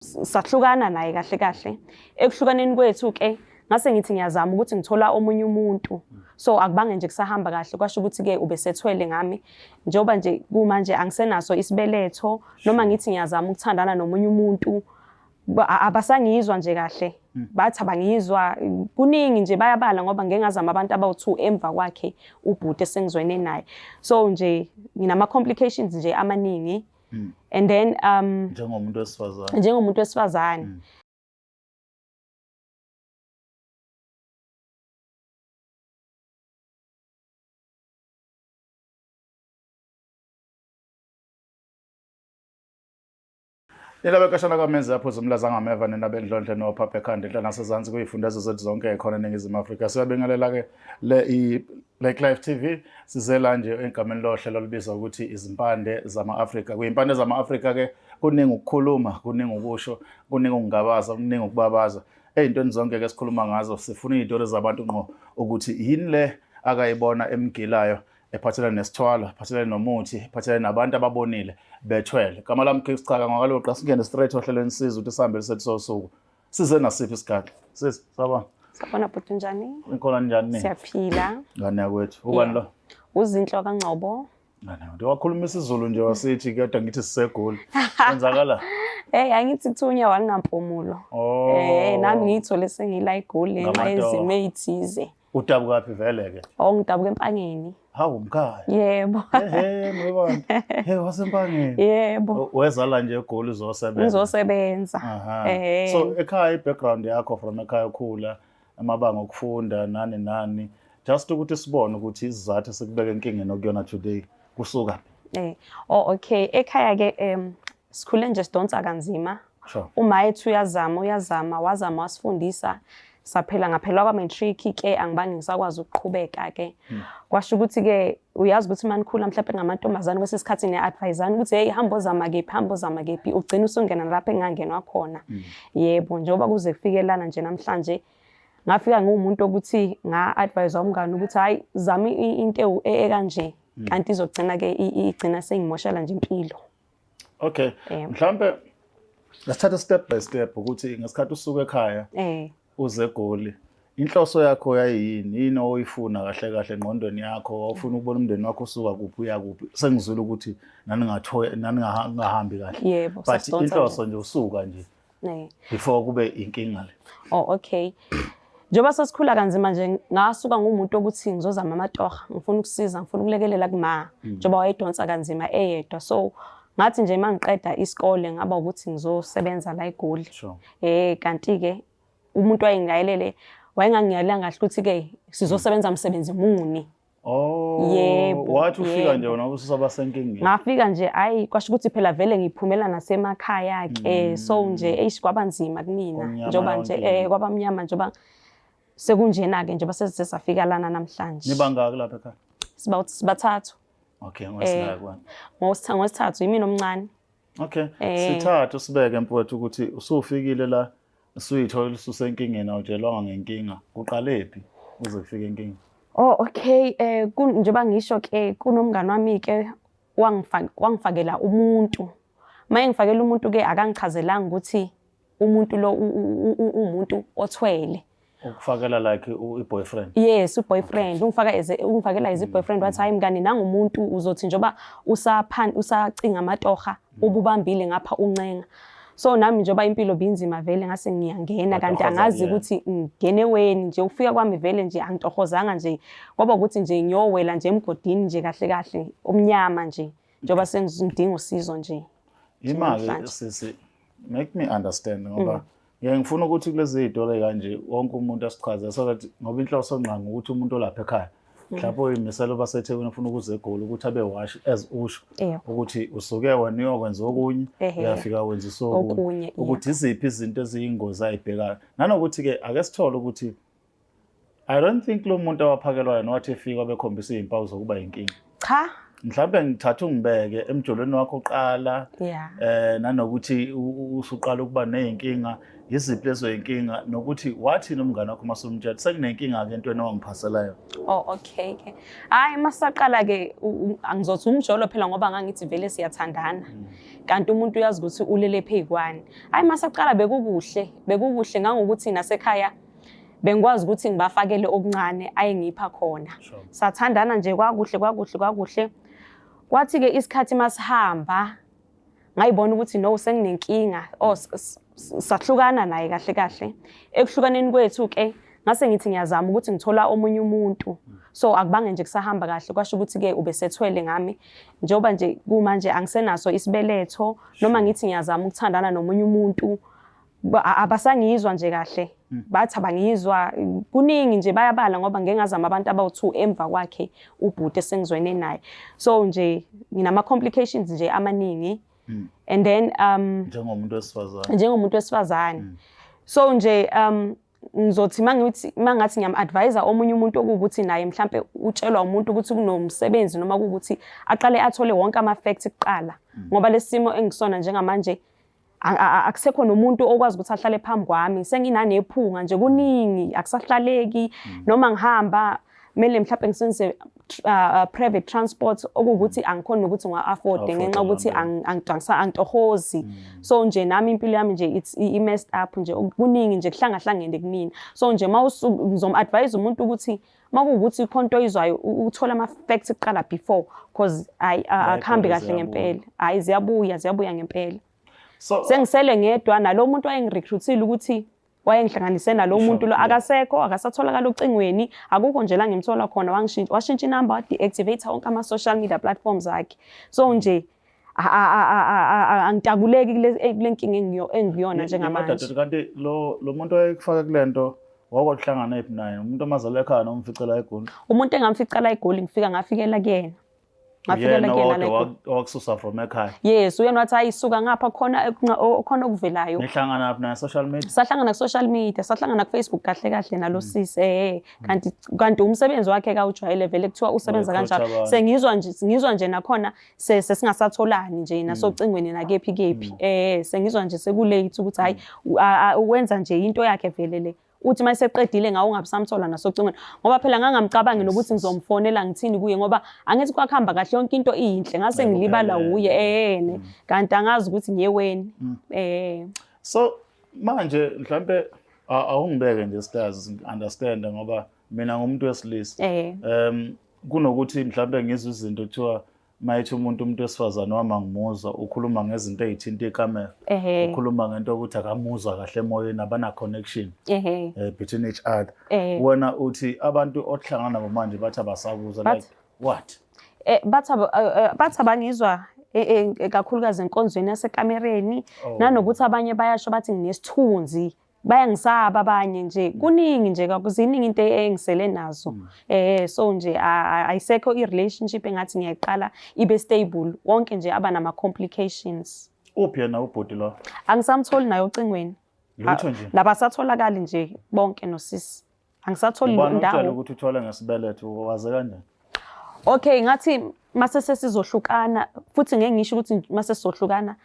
Sahlukana naye kahle kahle. Ekuhlukaneni kwethu ke ngase ngithi ngiyazama ukuthi ngithola omunye umuntu. So akubange nje kusahamba kahle, kwasho ukuthi ke ubesethwele ngami. Njengoba nje kumanje angisenaso isibeletho, noma ngithi ngiyazama ukuthandana nomunye umuntu, abasangizwa nje kahle. Bathi abangizwa, kuningi nje bayabala ngoba ngeke ngazama abantu abawu-2 emva kwakhe ubhuti esengizwene naye. So nje nginama complications nje amaningi. And then njengomuntu wesifazane, njengomuntu wesifazane. Nina bekashana kwamenzi lapho zomlaza ngameva, nina bendlondle nophapha ekhanda enhla nasezansi kuyifundazwe zethu zonke khona eNingizimu Afrika. Siyabingelela ke le i Black Life TV, size la nje egameni lohlelo olubizwa ukuthi izimpande zama-Afrika. Kuyimpande zama-Afrika ke kuningi ukukhuluma, kuningi ukusho, kuningi ukungabaza, kuningi ukubabaza. Ey'ntweni zonke ke sikhuluma ngazo sifuna iy'tori zabantu ngqo ukuthi yini le akayibona emgilayo ephathelene nesithwalo, ephathelene nomuthi, ephathelene nabantu ababonile bethwele. Gama lami King Schaka ngwakaloqa, singene straight ohlelweni siza ukuthi sihambe lisethu sosuku. Size nasiphi isikhathi? Sisi, sabona. Sabona bhuti, njani? Inkhona njani nini? Siyaphila. Ngane yakwethu. Ubani lo? Uzinhlo kaNgcobo. Ngane, wakhuluma isiZulu nje wasithi kodwa ngithi sisegoli. Kwenzakala? Hey, angithi kuthunya walingampumulo. Oh. Nami ngiyithole sengila eGoli ngenxa Ngamatoho. yezimo ezithize. Udabukaphi vele ke? Oh, ngidabuka eMpangeni. Hawu mkhaya. Yebo. Ehe, mwebantu. Hey, wasempangeni. Yebo. Weza la nje eGoli uzosebenza. Ngizosebenza. Aha. Eh. So ekhaya i-background yakho from ekhaya ukhula, amabanga okufunda nani nani, just ukuthi sibone ukuthi isizathu esikubeka enkingeni okuyona today kusuka phi. Oh okay, ekhaya ke sikhule nje sidonsa kanzima. Uma ethu uyazama, uyazama, wazama wasifundisa, saphela ngaphela kwa matric ke angibange ngisakwazi ukuqhubeka ke. Kwasho ukuthi ke uyazi ukuthi manikhula mhlawumbe ngamantombazane kwesinye isikhathi ne-advisana ukuthi hey hamba ozama kephi, hamba ozama kephi, ugcina usungena lapho engangenwa khona. Yebo, njengoba kuze kufike lana nje namhlanje ngafika ngiwumuntu ukuthi nga-advise umngane ukuthi hayi zama into ekanje, kanti izogcina ke igcina sengimoshela nje impilo. Okay. Mhlambe asithathe step by step ukuthi ngesikhathi usuka ekhaya uze eGoli, inhloso yakho yayiyini? Yini oyifuna kahle kahle engqondweni yakho? Wawufuna ukubona umndeni wakho usuka kuphi uya kuphi? Sengizwile ukuthi naningahambi kahle. Yebo, but sasidonsa inhloso nje. nje usuka nje before kube inkinga le. Oh okay. Njengoba sasikhula kanzima nje ngasuka ngumuntu ukuthi ngizozama amatoha, ngifuna ukusiza, ngifuna ukulekelela kuma njengoba wayedonsa kanzima eyedwa. So ngathi nje mangiqeda isikole ngaba ukuthi ngizosebenza la eGoli. Kanti ke umuntu wayengiyalele wayengangiyalanga kahle ukuthi ke sizosebenza umsebenzi muni. Oh, Yebo, wathi ufika yebo. nje wena ususaba senkingeni. Ngafika nje ayi kwasho ukuthi phela vele ngiphumela nasemakhaya ke, so nje eish kwaba nzima kumina Kwamnyama njengoba nje, yonke into. kwaba mnyama njengoba sekunjena ke njengoba sesize safika lana namhlanje. Nibangaki lapha ekhaya? Sibathathu. Okay, ngosingaki wena? Ngosithathu yimi nomncane. Okay. Sithathu sibeke mfowethu ukuthi usufikile la usuyithola ususenkingeni, awutshelwanga ngenkinga. Kuqalephi uze kufike inkinga? Oh okay, njengoba ngisho ke kunomngani wami ke wangifakela umuntu. Maye ngifakela umuntu ke akangichazelanga ukuthi umuntu lo umuntu othwele. Ukufakela like i-boyfriend? Yes, u-boyfriend. Ungifaka as a, ungifakela as i-boyfriend, wathi hayi mngani nangumuntu uzothi njengoba usacinga amatoha ububambile ngapha uncenga. So nami njengoba impilo binzima vele ngase ngiyangena, kanti Watohoza angazi kuyena. ukuthi ngingene weni nje, ufika kwami vele nje angitohozanga nje, kwaba ukuthi nje ngiyowela nje emgodini nje kahle kahle omnyama nje njengoba sengidinga usizo nje. Imali Namhlanje. sisi, make me understand ngoba ngiye ngifuna ukuthi kulezi iy'tori kanje wonke umuntu asichaze so that ngoba inhloso ngqangi ukuthi umuntu olapha ekhaya mhlawumbe oyimisela uba seThekwini ufuna ukuza eGoli ukuthi abe wash as usho ukuthi usuke wena uyokwenza okunye, uyafika wenza isokunye, Okunye, yeah. ukuthi iziphi izinto eziyingozi ayibhekayo, nanokuthi-ke ake sithole ukuthi I don't think lo muntu awaphakelwa yena wathi efika bekhombisa iy'mpawu zokuba yinkinga. Cha, Mhlawumbe ngithatha ungibeke emjolweni wakho uqala nanokuthi usuqala ukuba nezinkinga, yiziphi lezo zinkinga, nokuthi wathini umngane wakho masumtshela sekunenkinga ke entweni owangiphasela yona. Oh, okay ke. Hayi, masaqala ke angizothi umjolo phela ngoba ngangithi vele siyathandana. Kanti umuntu uyazi ukuthi ulele phezikwani. Hayi, masaqala bekukuhle, bekukuhle ngangokuthi nasekhaya bengikwazi ukuthi ngibafakele okuncane ayengipha khona. Sathandana nje kwakuhle kwakuhle kwakuhle. Kwathi ke isikhathi masihamba ngayibona ukuthi no, senginenkinga. Oh, sahlukana naye kahle kahle. Ekuhlukaneni kwethu ke ngase ngithi ngiyazama ukuthi ngithola omunye umuntu, so akubange nje kusahamba kahle, kwasho ukuthi ke ubesethwele ngami. Njengoba nje kumanje angisenaso isibeletho, noma ngithi ngiyazama ukuthandana nomunye umuntu, abasangizwa nje kahle, bathi abangizwa. Kuningi nje, bayabala ngoba ngeke ngazama abantu abawu-2 emva kwakhe ubhuti esengizwene naye. So nje nginama complications nje amaningi and then Njengomuntu wesifazane. Njengomuntu wesifazane. So nje ngizothi mangithi mangathi ngiyam-advise omunye umuntu okuwukuthi naye mhlampe utshelwa umuntu ukuthi kunomsebenzi noma kuwukuthi aqale athole wonke ama-facts kuqala, ngoba lesimo engisona njengamanje akusekho nomuntu okwazi ukuthi ahlale phambi kwami. Senginanephunga nje, kuningi, akusahlaleki. Noma ngihamba kumele mhlawumbe ngisebenzise private transport, okuwukuthi angikhoni nokuthi ngiwa-afford ngenxa yokuthi angitohozi. So nje nami impilo yami nje it's i-messed up nje, kuningi nje kuhlangahlangene kumina. So nje ngizom-advise umuntu ukuthi uma kuwukuthi khona into oyizwayo, uthole ama-facts kuqala before, cause hayi, akuhambi kahle ngempela. Hhayi, ziyabuya, ziyabuya ngempela. So sengisele ngedwa nalo muntu wayengirecruitile ukuthi wayengihlanganise nalo muntu lo, akasekho, akasatholakala ocingweni, akukho nje la ngimthola khona. Wangishintsha, washintsha inamba, wa-deactivate wonke ama-social media platforms akhe. So nje angitakuleki kule nkinga engiyona njengamanje. Kanti lo muntu owayekufaka kule nto wakwakuhlangana ephi naye? Umuntu amazala ekhaya noma umficela eGoli? Umuntu engamficela eGoli, ngifika ngafikela kuyena. Ngafikela kuyena la eGoli. Owakususa from ekhaya? Yes, uyena wathi hayi, suka ngapha, khona khona okuvelayo. Nihlangana phi naye, social media? Sahlangana ku-social media, sahlangana ku-Facebook kahle kahle nalo sisi. Kanti umsebenzi wakhe kawujwayele vele, kuthiwa usebenza kanjalo. Sengizwa nje, ngizwa nje nakhona sesingasatholani nje nasocingweni nakephi kephi. Sengizwa nje sekulate ukuthi hayi, ukwenza nje into yakhe vele le. Uthi uma eseqedile ngawo ungabe usamthola nasocingweni, ngoba phela ngangamcabangi nokuthi ngizomfonela ngithini kuye, ngoba angithi kwakuhamba kahle, yonke into iyinhle, ngase ngilibala wuye ne kanti angazi ukuthi ngiyeweni. So manje mhlambe awungibeke nje, stars, understand, ngoba mina ngumuntu wesilisa, kunokuthi mhlambe ngizwe izinto kuthiwa mayethi umuntu wesifazane wama ngimuzwa ukhuluma ngezinto ey'thinta ikamera, ukhuluma ngento yokuthi akamuzwa kahle emoyeni, abana connection between each other. Wena uthi abantu ohlangana nabo manje bathi abasakuzwa, like what? Bathi abangizwa, kakhulukazi enkonzweni yasekamereni. Nanokuthi abanye bayasho bathi nginesithunzi, bayangisaba abanye nje, kuningi nje, ziningi into engisele nazo. So nje ayisekho i-relationship engathi ngiyayiqala ibe stable, wonke nje aba nama-complications. Uphi yena ubhuti lo? Angisamtholi naye ocingweni. Lutho nje? Nabasatholakali nje bonke nosisi, angisatholi Ubani ndawo. okutshela ukuthi uthole ngesibeletho? Waze kanjani? Okay, ngathi mase sesizohlukana futhi, ngeke ngisho ukuthi mase sizohlukana,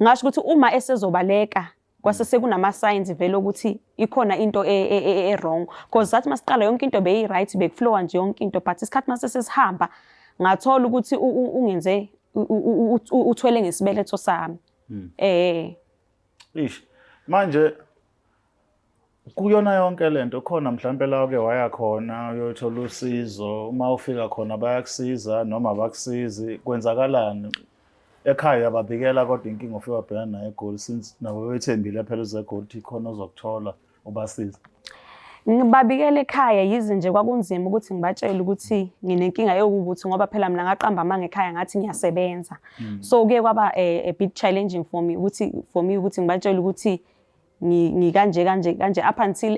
ngasho ukuthi uma esezobaleka kwase sekunama-signs vele ukuthi ikhona into e-wrong, cause sathi masiqala yonke into beyi-right, bekuflowa nje yonke into, but isikhathi mase sesihamba ngathola ukuthi ungenze uthwele ngesibeletho sami. Ish, manje kuyona yonke lento khona mhlambe la uke waya khona uyothola usizo, uma ufika khona bayakusiza noma abakusizi? Kwenzakalani ekhaya? Uyababikela kodwa inkinga ufika wabhekana nayo eGoli, since nabo bethembile phela uze eGoli ukuthi khona ozokuthola ubasiza? Ngibabikela ekhaya, yize nje kwakunzima ukuthi ngibatshele ukuthi nginenkinga yokuthi, ngoba phela mina ngaqamba amanga ekhaya ngathi ngiyasebenza. So kuye kwaba a bit challenging for me ukuthi ngibatshele ukuthi ngikanje kanje kanje, up until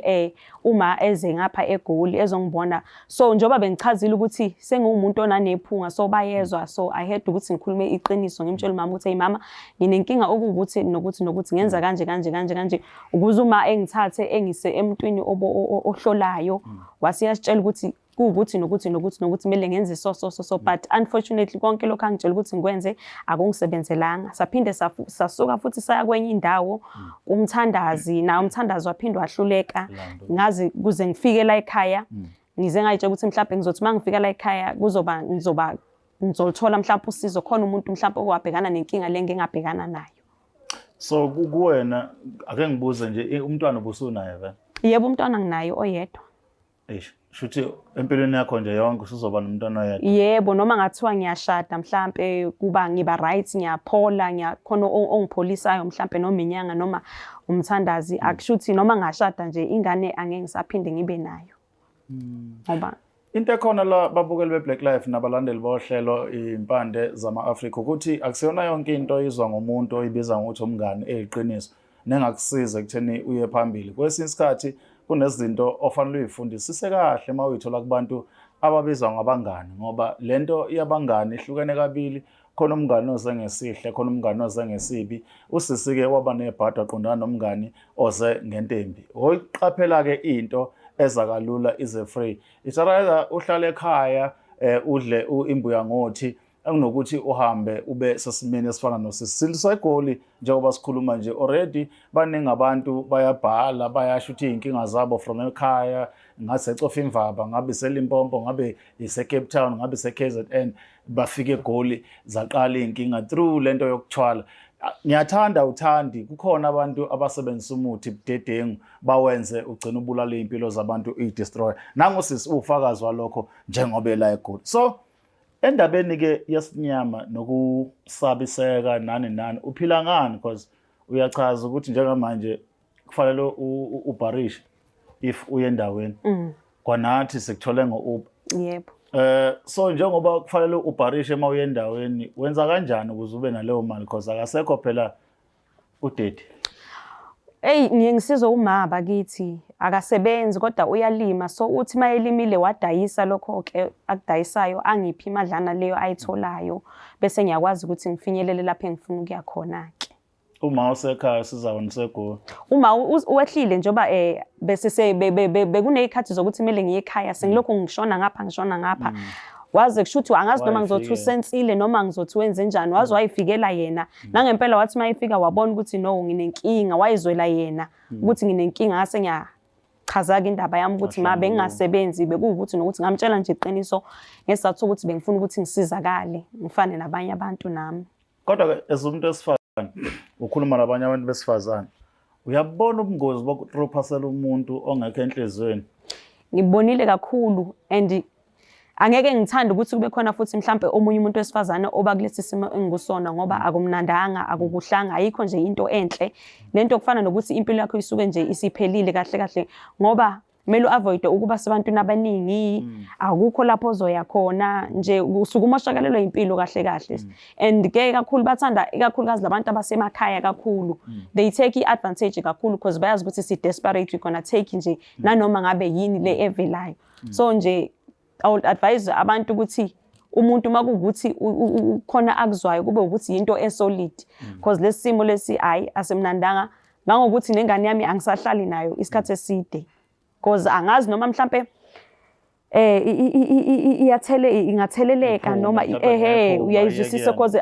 uma eze ngapha eGoli ezongibona. So njengoba bengichazile ukuthi sengiwumuntu onanephunga, so bayezwa. So I had ukuthi ngikhulume iqiniso, ngimtshele umama ukuthi, "Hey mama, nginenkinga okuwukuthi nokuthi nokuthi, ngenza kanje kanje kanje kanje," ukuze uma engithathe engise emntwini ohlolayo, wase yasitshela ukuthi Kuwukuthi nokuthi nokuthi nokuthi kumele ngenze so so so so, but unfortunately konke lokho angitshela ukuthi ngikwenze akungisebenzelanga. Saphinde sasuka futhi saya kwenye indawo umthandazi, naye umthandazi waphinde wahluleka. Ngazi kuze ngifike la ekhaya, ngize ngayitshela ukuthi mhlawumbe ngizothi uma ngifika la ekhaya kuzoba ngizoba ngizolithola mhlawumbe usizo, khona umuntu mhlawumbe owabhekana nenkinga le ngingabhekana nayo. So kuwena, ake ngibuze nje, umntwana ubusunaye vele? Yebo, umntwana nginaye oyedwa. Eish, shuthi empilweni yakho nje yonke usuzoba nomntwana oyedwa. Yebo, noma ngathiwa ngiyashada mhlampe kuba ngiba right, ngiyaphola, ngiyakhona ongipholisayo mhlampe noma inyanga noma umthandazi, akushuthi noma ngashada nje ingane angeke ngisaphinde ngibe nayo. Ngoba Into ekhona la, babukeli be-Black Life nabalandeli bohlelo Impande Zama-Afrika, ukuthi akusiyona yonke into oyizwa ngomuntu oyibiza ngokuthi umngani eyiqiniso nengakusiza ekutheni uye phambili. Kwesinye isikhathi kunezinto ofanele uyifundisise kahle uma uyithola kubantu ababizwa ngabangani, ngoba lento yabangani ihlukene kabili. Khona umngani oze ngesihle, khona umngani oze ngesibi. Usisi-ke waba nebhadi, waqondana nomngani oze ngentembi. Oyiqaphela-ke into eza kalula ize free. It's rather uhlale ekhaya udle imbuya ngothi kunokuthi uhambe ube sesimeni esifana nosisi. SiseGoli njengoba sikhuluma nje, already baningi abantu bayabhala, bayasho ukuthi iy'nkinga zabo from ekhaya, ngathi eCofimvaba, ngabe iseLimpopo, ngabe ise-Cape Town, ngabe ise-KZN, bafike eGoli zaqala iy'nkinga through lento yokuthwala. Ngiyathanda uthandi, kukhona abantu abasebenzisa umuthi budedengu bawenze ugcina ubulala iy'mpilo zabantu, uyi-destroy. Nangusisi uwufakazi walokho njengoba ela eGoli. So endabeni-ke yesinyama nokusabiseka nani nani, uphila ngani? Because uyachaza ukuthi njengamanje kufanele ubharishe if uye endaweni. Kwanathi sikuthole ngo-Uber. Yebo. So njengoba kufanele ubharishe uma uye endaweni, wenza kanjani ukuze ube naleyo mali? Because akasekho phela udaddy. Eyi, ngiye ngisizwe uma bakithi akasebenzi kodwa uyalima, so uthi uma elimile wadayisa lokho-ke akudayisayo, angiphi imadlana leyo ayitholayo, bese ngiyakwazi ukuthi ngifinyelele lapho engifuna ukuya khona-ke. Uma usekhaya siza wena useGoli. Uma wehlile njengoba bese bekuney'khathi zokuthi kumele ngiye ekhaya, sengilokhu ngishona ngapha ngishona ngapha. Waze kusho ukuthi angazi noma ngizothi usensile noma ngizothi wenze njani, waze wayifikela yena. Nangempela wathi uma efika wabona ukuthi no, nginenkinga, wayizwela yena ukuthi nginenkinga, ngase ngiyachaza-ke indaba yami ukuthi ma bengingasebenzi, bekuwukuthi nokuthi ngamtshela nje iqiniso ngesizathu sokuthi bengifuna ukuthi ngisizakale ngifane nabanye abantu nami. Kodwa-ke as umuntu wesifazane ukhuluma nabanye abantu besifazane, uyabona ubungozi bokutrophasela umuntu ongekho enhliziyweni? Ngibonile kakhulu, and angeke ngithande ukuthi kube khona futhi mhlampe omunye umuntu wesifazane oba kulesi simo engikusona, ngoba akumnandanga, akukuhlanga, ayikho nje into enhle lento. Kufana nokuthi impilo yakho isuke nje isiphelile kahle kahle, ngoba kumele u-avoid ukuba sebantwini abaningi, akukho lapho ozoya khona nje, usuke umoshakalelwe impilo kahle kahle. And ke kakhulu bathanda ikakhulukazi labantu abasemakhaya kakhulu, they take i-advantage kakhulu because bayazi ukuthi si-desperate, we gonna take nje nanoma ngabe yini le evelayo. So nje I would advise abantu ukuthi umuntu uma kuwukuthi khona akuzwayo, kube ukuthi yinto e-solid, because lesi simo lesi hayi asimnandanga, ngangokuthi nengane yami angisahlali nayo isikhathi eside, because angazi noma mhlampe iyathele ingatheleleka noma ehe, uyayizwisisa, because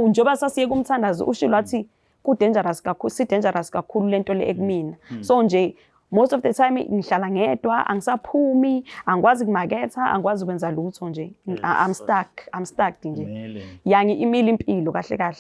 njengoba sasiye kumthandazo ushilo wathi ku dangerous kakhulu, si dangerous kakhulu lento le ekumina. So nje most of the time ngihlala ngedwa, angisaphumi, angikwazi kumaketha, angikwazi ukwenza lutho nje. I'm stuck, I'm stuck nje. Yangi imile impilo kahle kahle,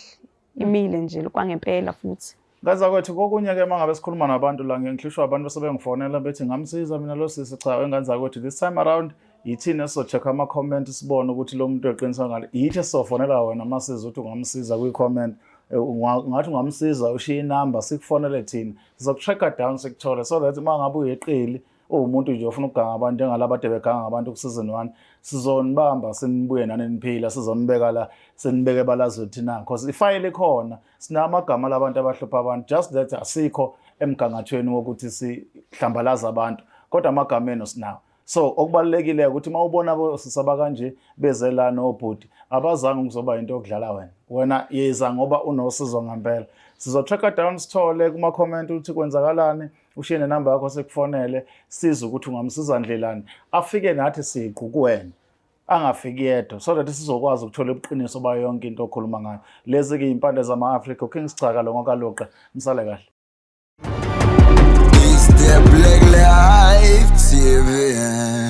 imile nje kwangempela futhi. Ngaza kwethu, kokunye-ke uma ngabe sikhuluma nabantu la, ngihlushwa abantu bese bengifonela bethi ngamsiza mina lo sisi. Cha, engane zakwethu, this time around yithina esizo-check ama-comment, sibone ukuthi lo muntu eqinisa ngale. Yithi esizofonela wena masiza ukuthi ungamsiza kwi-comment. Ungathi ungamsiza, ushiye inamba, sikufonele thina, sizoku-track down, sikuthole, so that uma ngabe uyeqili, uwumuntu nje ofuna ukuganga abantu njengalaba ade beganga ngabantu ku-season 1, sizonibamba, sinibuye nani niphila, sizonibeka la, sinibeke ebalazweni thina, because ifayile ikhona, sinamagama labantu abahlupha abantu, just that asikho emgangathweni wokuthi sihlambalaza abantu, kodwa amagama enu sinawo. So okubalulekile ukuthi uma ubona bosisaba kanje beze la nobhuti, abazange kuzoba into yokudlala wena. Wena yeza ngoba unosizo ngempela. Sizo-track down, sithole kuma-comment ukuthi kwenzakalani, ushiye nenamba yakho, sikufonele, size ukuthi ungamsiza ndlelani, afike nathi siqu kuwena, angafiki yedwa, so that sizokwazi ukuthola ubuqiniso bayo yonke into okhuluma ngayo. Lezi-ke iy'mpande zama-Afrika. UKing Sichaka lo ngokaluqa. Nisale kahle. It's the Black Life TV.